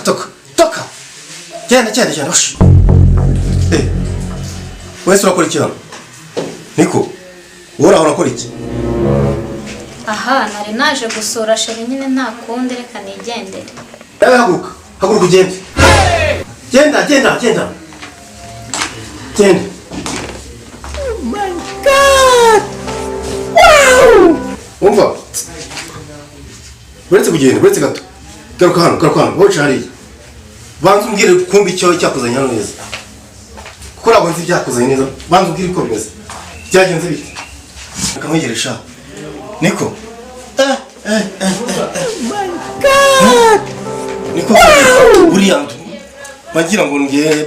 Toka, toka, genda, genda, genda! Hoshi! Eh, wese urakora iki hano? Niko, wowe uraho urakora iki? Aha nari naje gusura chéri nyine, nta kundi, reka nigendere. Nawe haguruka, haguruka ugende! Genda, genda, genda, genda! My God! Umva, uretse kugenda, uretse gato, garuka hano, garuka hano. Wowe hariya, banza umbwire kumva icyo cyakuzanye hano neza, kuko ntabwo nzi ibyakuzanye neza. Banza umbwire uko bimeze, byagenze bite? Akamwegeresha niko, eh eh eh eh, niko buriya wagira ngo nge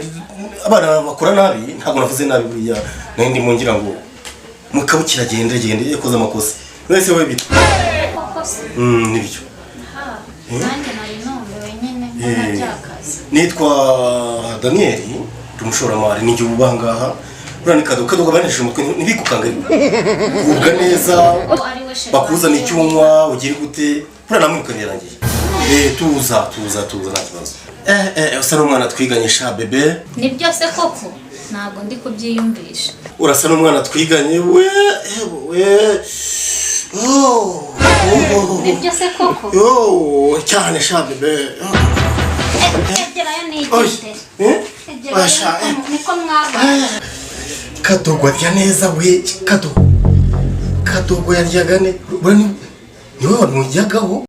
abana bakora nabi. Ntabwo navuze nabi, buriya nari ndimo ngira ngo mukabukira. Gende, gende, yakoze amakosa wese. Wowe bite? Koko se? Nibyo. Ha, nanjye nari numiwe nyine, mbona byakaze. Nitwa Daniyeli, ndi umushoramari, ninjye uba ngaha. Buriya ni Kadogo. Kadogo abanesheje umutwe, ntibikukange, gubwa neza. Ko ari we chéri Bakuzana wanjye. icyo unywa, ugire gute? Buriya namwirukanye, yarangiye. Tuza, tuza, tuza, nta kibazo. Usa n'umwana twiganye sha bébé. Ni byose koko, ntabwo ndi kubyiyumvisha. Urasa n'umwana twiganye we, we! Oh, oh. Ni byose koko? Oh, cyane sha bébé. Egerayo Oy. nigendere. Eh? Egerayo. Oya sha, eh. Niko mwabaye. Kadogo arya neza we. Kadogo, Kadogo yaryaga ne. Buriya ni wowe wamujyagaho.